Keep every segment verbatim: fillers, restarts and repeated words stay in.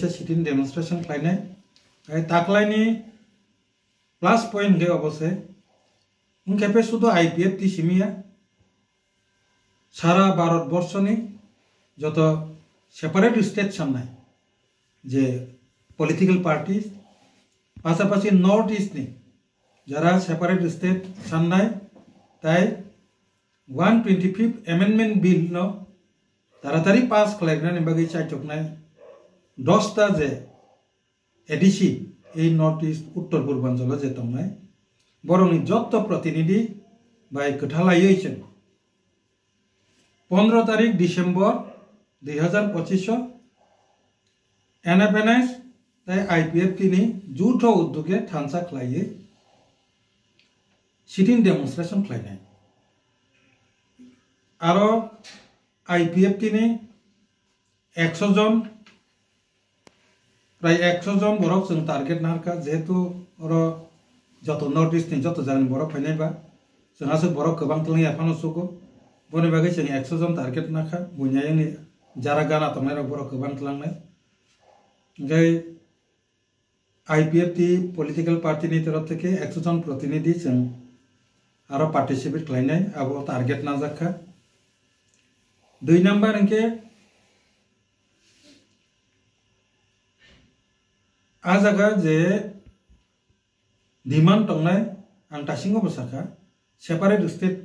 sit-in demonstration khlainai. Ai taklaini plus point hwnkhe obo se. Wngkhe pe sudo I P F T simi ya. Sara Bharat borshoni joto separate state sannai je political parties, pasapasi North East ni jara separate state sannai, tai one twenty fifth Amendment Bill no taratari pass khlainani bagwi chaichoknai dosta je A D C, ei North East Uttor Purbanchalo je tongnai, borokni jotto protinidhi bai kwthalaiwi chwng pondro tarik December dui hazar pochisho N F N S tei I P F T ni jutho udduge thansa khlaiwi sit-in demonstration khlainai. Aro I P F T ni ekso jon, prai ekso jon borok chwng target narwkha, jehetu oro joto North East ni joto jagani borok phainai ba, chwng aswk borok kwbang twlangya phano sugo, boni bagwi chwng ekso jon target nakha, buini ayangni jara gana tongnai rok borok kwbang twlangnai. Hwnkhe I P F T political party ni torof theke ekso jon protinidhi chwng aro participate khlainai, abo target najak kha. Dui number hwnkhe a jaga je demand tongnai, ang tasingo bo sakha, separate state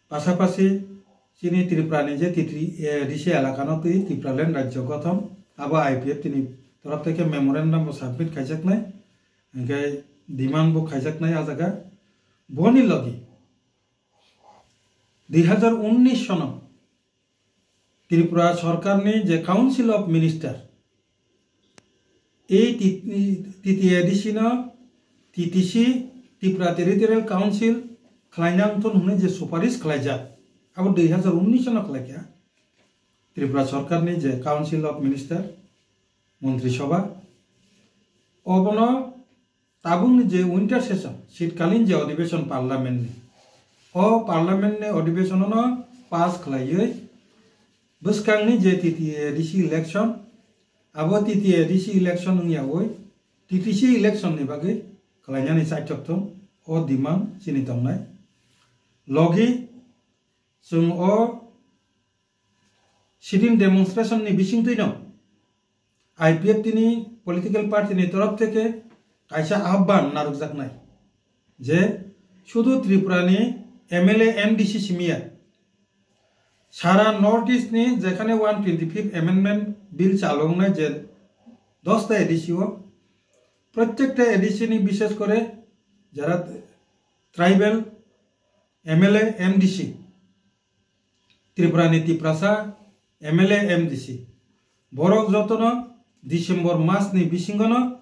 pasapasi chini Tripura ni je T T A D C elaka no twi Tipraland rajyo gothon, abo I P F T ni torof theke memorandum bo submit khaijaknai, hwnkhe demand bo khaijaknai a jaga. Boni logi dui hazar unnish sono Tripura sorkarni je Council of Minister, ei T T A D C no T T C, Tripura Territorial Council khlaina wngthun hwnwi je suparish khlaijak, abo dui hazar unnish no khlaikha Tripura sorkarni je Council of Minister, Montri Sabha, obono tabukni je winter session, shitkalin je odhibeson parliament ni, o parliament ni odhibeson no pass khlaiwi bwskangni je T T A D C election, abo T T A D C election wngyawi T T C election ni bagwi khlainani chaithok thung, o demand chini tongnai. Logi chwng o sit-in demonstration ni bisingtwi no I P F T ni political party ni torof theke kaisa ahban narwkjaknai je sudu Tripura ni M L A, M D C simiya, sara North East ni jekhane one twenty fifth Amendment Bill chalu wngnai je dosta A D C o, prottekta A D C ni bishes kore jara tribal M L A, M D C, Tripura ni Tiprasa M L A, M D C, borok jotono December mas ni bisingono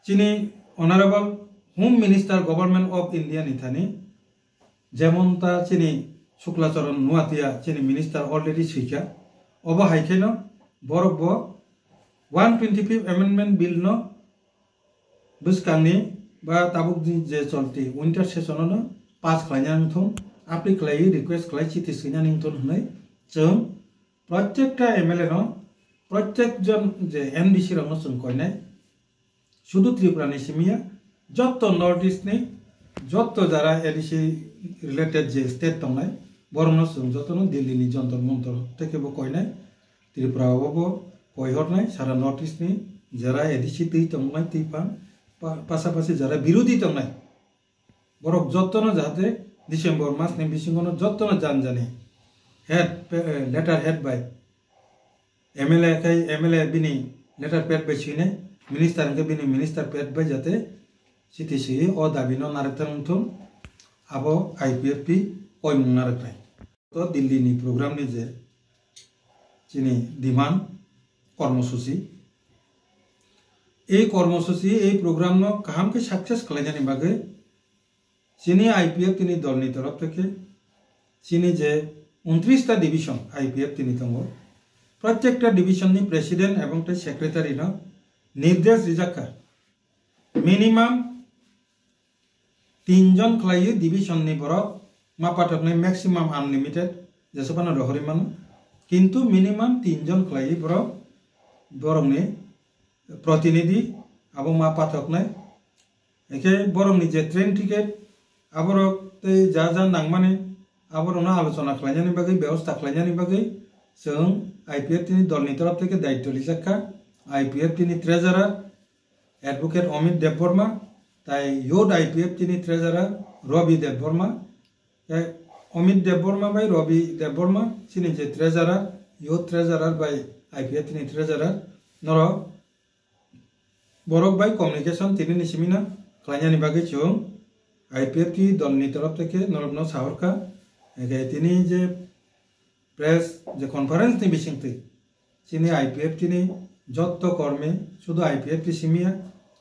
chini Honorable Home Minister Government of India ni thani, jemon ta chini Shukla Charan Nuatia chini minister already swikha, obo hai kheno borok bo one twenty fifth Amendment Bill no bwskangni ba tabuk di je cholti winter session no pass khlaina wngthun, appeal khlaiwi request khlai chiti swina wngthun hwnwi chwng prottekta M L A no, prottek jon je M D C rok no chwng koinai. Sudu Tripura ni simiya, jotto North East ni, jotto jara A D C related je state tongnai, borok no chwng joto no Delhi ni Jantar Mantar theke bo koinai. Tripura o bo koi hornai, sara North East ni jara A D C twi tongnai, twi phan, pa-, pasapasi jara birodhi tongnai. Borok jotto no jahate December mas ni bisingo no jotto no jan jani head, eh, letter head by M L A khai M L A bini letter pad bai swinai, minister hwnkhe bini minister pad bai jate chiti swiwi o dabi no narwk thang wngthun, abo I P F T koimung narwknai. To Delhi ni program ni je chini demand kormosuchi, ei kormosuchi, ei program no kaham khe success khlainani bagwi chini I P F T ni dol ni torof theke chini je untris ta division I P F T ni tongo, prottekta division ni president ebong tei secretary no nirdesh rijak kha, minimum tin jon khlaiwi division ni borok ma pathoknai, maximum unlimited, jesa phano rohorwi mano. Kintu minimum tinjon khlaiwi borok, borokni protinidhi abo ma pathoknai. Hingkhe borokni je train ticket, aborok tei ja ja nangmani, aborokno alochona khlainani bagwi, bebosta khlainani bagwi chwng I P F T ni dolni torof theke daityo rijak kha. I P F T ni treasurer Advocate Amit Debbarma, tai youth I P F T ni treasurer Ravi Debbarma, tei Amit Debbarma bai Ravi Debbarma chini je treasurer, youth treasurer bai I P F T ni treasurer, norok borok bai communication tini ni simi no khlainani bagwi chwng I P F T dol ni torof theke norok no sahor kha. Hingkhe tini je press je conference ni bisingtwi chini I P F T ni jotto kormi, sudu I P F T simi ya,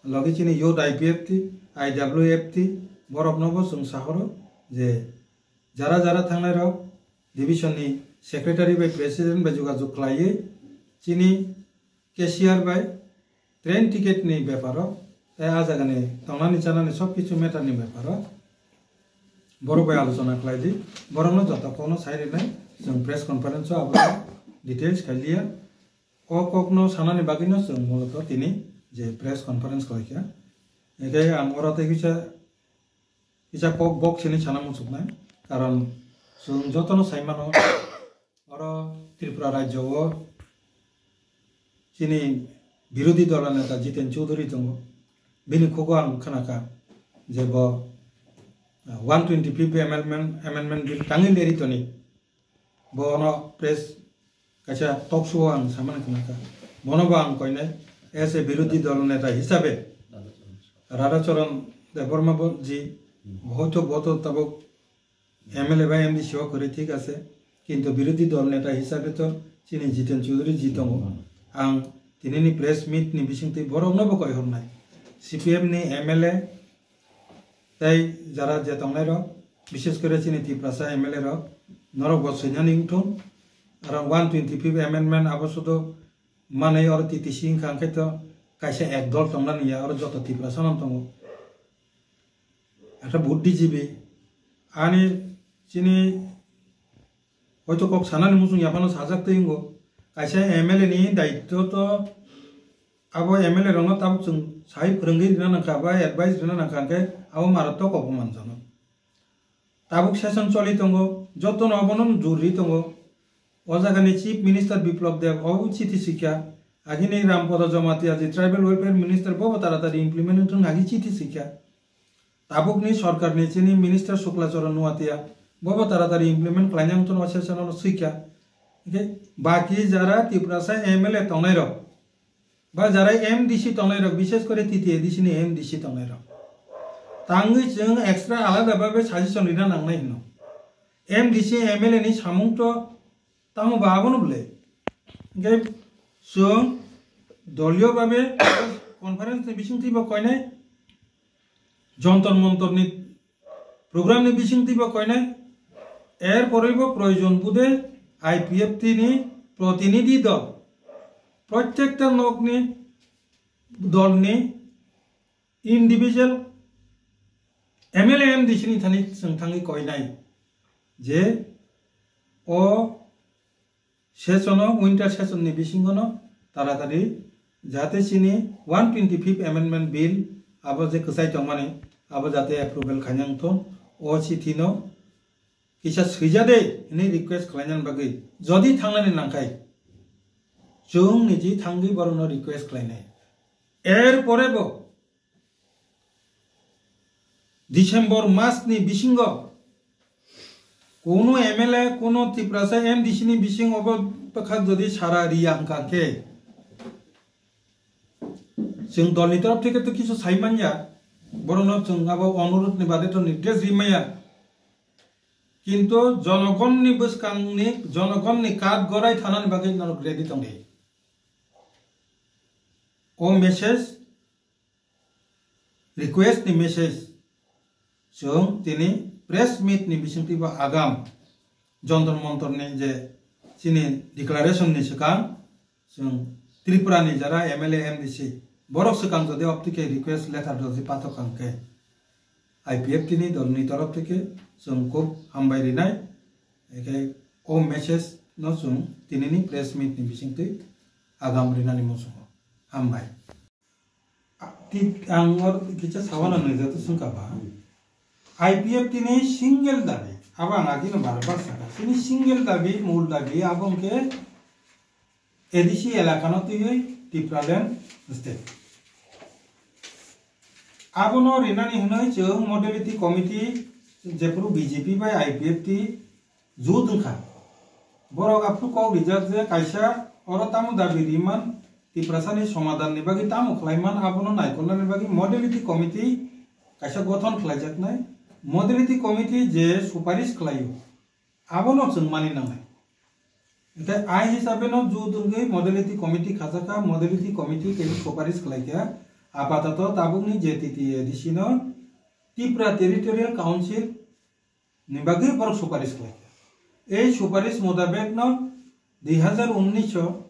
logi chini youth I P F T, I W F T, borok no bo chwng sahoro je jara jara thangnai rok division ni secretary bai president bai jogajog khlaiwi chini cashier bai train ticket ni beparo, tei a jaga ni tongnani chanani sob kichu matter ni beparo borok bai alochona khlai di. Borok no joto kokno sai rinai, chwng press conference o abo details khai liya. O kok no sanani bagwi no chwng muloto tini je press conference khlai kha. Hingkhe ang oro tei kisa, kisa kok bok sini sana muchuknai, karon chwng joto no sai mano. Oro Tripura rajyo o chini birodhi dolo neta Jiten Chowdhury tongo. Bini khugo ang khnakha je bo, ah, one twenty-fifth amendment, amendment bill tangwi leri toni. Bono press kaisa talk show o ang samani khnakha. Bono bo ang koinai as a birodhi dolo neta hisabe Radhacharan Debbarma bo ji, hoito bo to tabuk M L A bai M D C o kwrwi thik ase, kintu birodhi dol neta hisabe to chini Jiten Chowdhury ji tongo. Ang tinini press meet ni bisingtwi borokno bo koi hornai, C P M ni M L A tei jara je tongnai rok, bishes kore chini Tiprasa M L A rok, norok bo swinani wngthung. Aro one twenty-fifth amendment abo sudo manwi oro T T C wngkha, hwnkhe to kaisa ek dol tongnani ya, oro joto Tiprasa no tongo. Ekta buddhijibi, ani chini hoito kok sanani muchung yaphano sajak twi wngo. Kaisa M L A ni daityo to abo M L A rokno tabuk chwng sai phwrwngwi rina nangkha ba advice rina nangkha, hwnkhe abo marattwk kok manjano. Tabuk session choli tongo, jotono obono jurwi tongo. O jagani Chief Minister Biplab Deb o chithi sikha, agini Rampada Jamatia je Tribal Welfare Minister bobo taratari implement wngthung agi chithi sikha. Tabukni sorkarni chini Minister Shukla Charan Nuatia bobo taratari implement khlainai wngthung o session ono sikha. Hingkhe baki jara Tiprasa M L A tongnai rok, ba jara M D C tongnai rok, bishes kore T T A D C ni M D C tongnai rok, tangwi chwng extra alada babe suggestion rina nangnai hino. M D C M L A ni samung to tamo ba abono bwle. Hingkhe chwng doliyo babe conference ni bisingtwi bo koinai, Jontor Montor ni program ni bisingtwi bo koinai, er porei bo proyojon bude I P F T ni protinidhi dol, prottekta nokni dolni individual M L A M D C ni thani chwng thangwi koinai je o session o, winter session ni bisingo no taratari jate chini one twenty-fifth amendment bill abo je kwchai tongmani abo jate approval khainai wngthung, o chithi no kisa swijade hinwi request khlainani bagwi jodi thangnani nangkhai chwng niji thangwi borokno request khlainai. Er pore bo December mas ni bisingo kuno M L A, kuno Tiprasa M D C ni bising obo bwkhak jodi sara riya hwnkha khe, chwng dol ni torof theke to kisu sai manya, borokno chwng abo onurodh ni bade to nirdesh ri maya, kintu jonogon ni bwskang ni, jonogon ni kath gorai thanani bagwi norok ready tongdi. O message request ni message chwng tini press meet ni bisingtwi bo agam Jontor Montor ni je chini declaration ni swkang chwng Tripura ni jara M L A M D C borok swkang jodi optike request letter jodi pathok kang khe I P F T ni dol ni torof theke chwng khub hambai rinai, eke o message no chwng tinini press meet ni bisingtwi agam rinani muchungo. Hambai. Tip ang or kicha sawana nai jato sungka ba. I P F T ni single dabi, abo ang agino bar bar saka. Sini single dabi, mul dabi, abo hwnkhe A D C elakano twiwi Tipraland state. Abono rinani hwnwi chwng modality committee jephuru B J P bai I P F T jut wngkha. Borok aphuru kok rijak je kaisa oro tamo dabi riman Tiprasani somadanni bagwi tamo khlaiman abono naikolnani bagwi modality committee kaisa gothon khlaijaknai. Modality committee je suparish khlaio, abono chwng mani nangnai. Hwnkhe ai hisabe no jut wngwi modality committee khajakha, modality committee teibo suparish khlaikha. Apatoto tabukni J T T A D C no Tripura Territorial Council ni bagwi borok suparish khlaikha. Ei suparish mutabek no dui hazar unnish o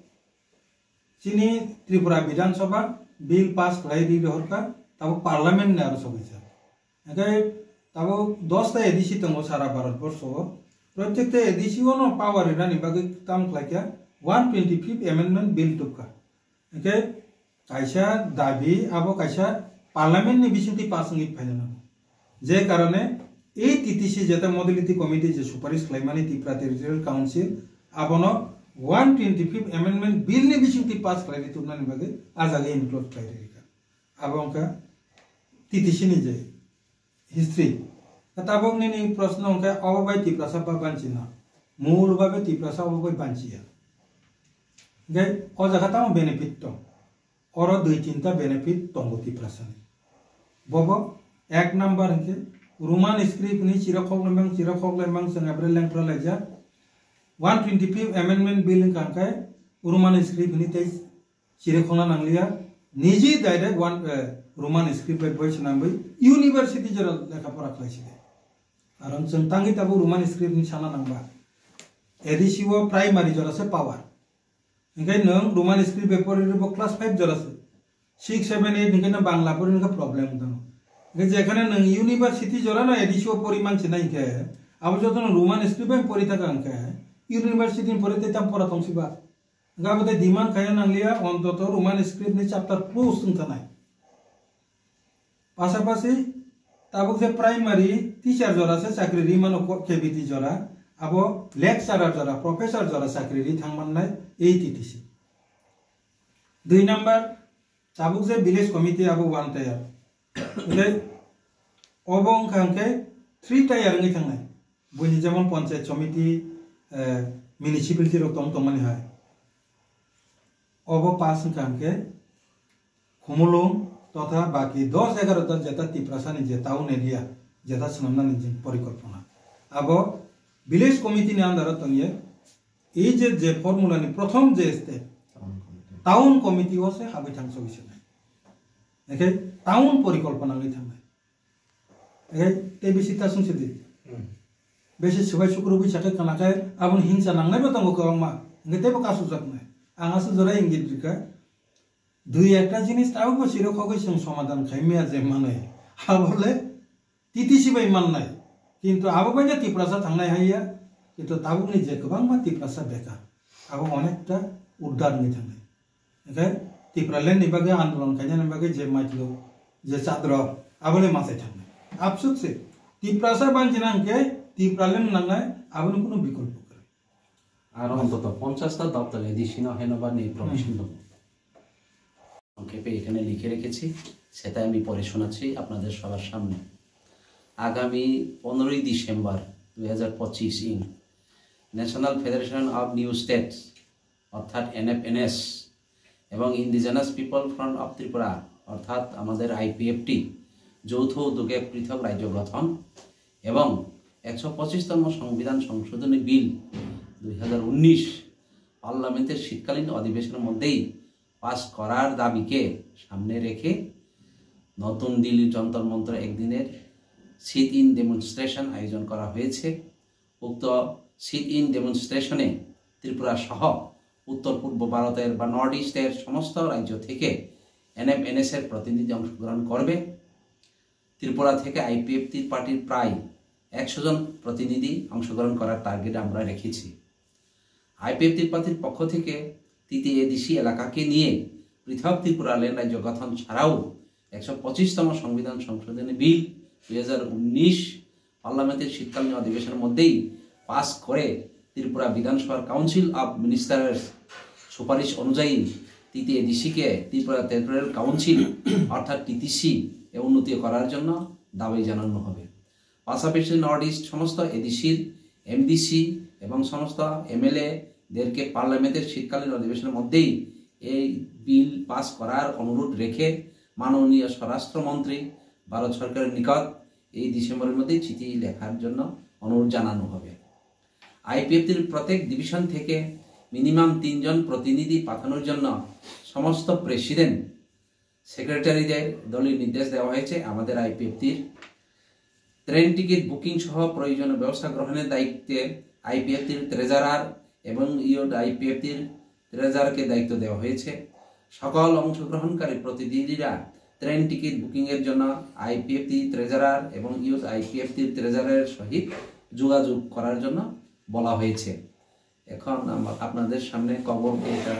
chini Tripura Bidhan Sabha bill pass khlai ri rohorkha, tabuk parliament ni aro sogwi jak. Hwnkhe tabuk dos ta A D C tongo sara Bharat borsho o. Protekta A D C o no power rinani bagwi tam khlaikha, one twenty fifth amendment bill tubkha. Hwnkhe kaisa dabi abo kaisa parliament ni bisingtwi pass wngwi phaina nango. Je karone ei T T C jeta modality committee je suparish khlaimani Tripura Territorial Council abono one twenty fifth amendment bill ni bisingtwi pass khlai ri tubnani bagwi ah jaga include khlai ri rikha. Abo wngkha T T C ni je history. Tabuk nini proshno hwnkhe obo bai Tiprasa ba banchina? Mul babe Tiprasa obo bai banchiya. Hwnkhe o jaga tamo benefit tong? Oro dui tinta benefit tongo Tiprasani. Bobo ek number hwnkhe Roman script ni chira khoklemang, chira khoklemang chwng abre lengthra laijak. One twenty fifth amendment bill wngkha hwnkhe Roman script ni tei chiri khongna nangliya, niji direct one, eh, Roman script bai boi swnamwi university jora lekha pora khlai sidi. Karon chwng tangwi tabuk Roman script ni sana nangba. A D C o primary jora se power. Hingke nwng Roman script bai pori rwbo class five jora se. Six, seven, eight hingke no Bangla pori hingke problem wng tong. Hingke jekhane nwng university jora no A D C o pori man sinai hingke, abo joto no Roman script bai pori thaka hingke, university ni pori tei tam pora tong siba. Hingke abo tei demand khaina nangliya, ontoto Roman script ni chapter close wng tanai. Pasapasi tabuk je primary teacher jora se chakri ri mano ko-, K B T jora, abo lecturer jora, professor jora chakri ri thang mannai ei T T C. Dui number, tabuk je village committee abo one tier. Hingke obo wngkha hingke three tier wngwi thangnai. Buini jemon panchayat somiti, eh, municipality rok tong tongmani hai. Obo pass wngkha hingke Khumulwng totha baki dos egaroh ta jeta Tiprasani je town area jeta swnamnani je porikolpona. Abo village committee ni under o tongye, ei je, je formula ni prothom je step, town committee o se habwi thang sogwi se nai. Hingke town porikolpona wngwi thangnai. Hingke tei bisi ta sung sidi. Hmm. Bisi swbai sukru bui sakhe kana khe aboni hinsa nangnai bo tongo kwbangma. Hingke teibo kasu jaknai. Ang aswk jora ingit rikha. Dui ekta jinis tabukbo siro khogwi chwng somadan khai maya je manwi. Abole T T C bai mannai. Kintu abo bai je Tiprasa thangnai haiya. Kintu tabukni je kwbangma Tiprasa bekar. Abo onekta uddar wngwi thangnai. Hingke Tipraland ni bagwi andolon khainani bagwi je maitlo, je chadro, abole masai thangnai. Absuk se, Tiprasa banchina hingke Tipraland nangnai, aboni kunu bikolpo kwrwi. Aro ontoto পঞ্চাশটা দপ্তর ADC no henobar ni provision tongo. সংক্ষেপে এখানে লিখে রেখেছি, সেটা আমি পড়ে শোনাচ্ছি আপনাদের সবার সামনে। আগামী পনেরোই ডিসেম্বর দুই হাজার পঁচিশ ইং National Federation of New States অর্থাৎ এনএফএনএস এবং Indigenous People Front of Tripura অর্থাৎ আমাদের আইপিএফটি যৌথ উদ্যোগে পৃথক রাজ্য গঠন এবং একশো পঁচিশতম সংবিধান সংশোধনী বিল দুই হাজার উনিশ পার্লামেন্টের শীতকালীন অধিবেশনের মধ্যেই পাস করার দাবিকে সামনে রেখে নতুন দিল্লির যন্তর মন্তর একদিনের সিট ইন ডেমনস্ট্রেশন আয়োজন করা হয়েছে। উক্ত সিট ইন ডেমনস্ট্রেশনে ত্রিপুরা সহ উত্তর পূর্ব ভারতের বা নর্থ ইস্টের সমস্ত রাজ্য থেকে এনএফএনএস এর প্রতিনিধি অংশগ্রহণ করবে। ত্রিপুরা থেকে আইপিএফটি পার্টির প্রায় একশো জন প্রতিনিধি অংশগ্রহণ করার টার্গেট আমরা রেখেছি। আইপিএফটির প্রার্থীর পক্ষ থেকে তৃতীয় এডিসি এলাকাকে নিয়ে পৃথক ত্রিপুরাল্যান্ড রাজ্য গঠন ছাড়াও একশো পঁচিশতম সংবিধান সংশোধনী বিল দুই হাজার উনিশ পার্লামেন্টের শীতকালীন অধিবেশনের মধ্যেই পাস করে ত্রিপুরা বিধানসভার কাউন্সিল অফ মিনিস্টার্স সুপারিশ অনুযায়ী তৃতীয় এডিসিকে ত্রিপুরা টেরিটোরিয়াল কাউন্সিল অর্থাৎ টিটিসি এ উন্নীত করার জন্য দাবি জানানো হবে। পাশাপাশি নর্থ ইস্ট সমস্ত এডিসির এমডিসি এবং সমস্ত এমএলএ দেরকে পার্লামেন্টের শীতকালীন অধিবেশনের মধ্যেই এই বিল পাস করার অনুরোধ রেখে মাননীয় স্বরাষ্ট্রমন্ত্রী ভারত সরকারের নিকট এই ডিসেম্বরের মধ্যেই চিঠি লেখার জন্য অনুরোধ জানানো হবে। আইপিএফটির প্রত্যেক ডিভিশন থেকে মিনিমাম তিনজন প্রতিনিধি পাঠানোর জন্য সমস্ত প্রেসিডেন্ট সেক্রেটারিদের দলীয় নির্দেশ দেওয়া হয়েছে। আমাদের আইপিএফটির ট্রেন টিকিট বুকিং সহ প্রয়োজনীয় ব্যবস্থা গ্রহণের দায়িত্বে আইপিএফটির ট্রেজারার এবং ইউথ আইপিএফটির ট্রেজারারকে দায়িত্ব দেওয়া হয়েছে। সকল অংশগ্রহণকারী প্রতিনিধিরা ট্রেন টিকিট বুকিংয়ের জন্য আইপিএফটি ট্রেজারার এবং ইউথ আইপিএফটির ট্রেজারারের সহিত যোগাযোগ করার জন্য বলা হয়েছে। এখন আমা-, আপনাদের সামনে খবর এটা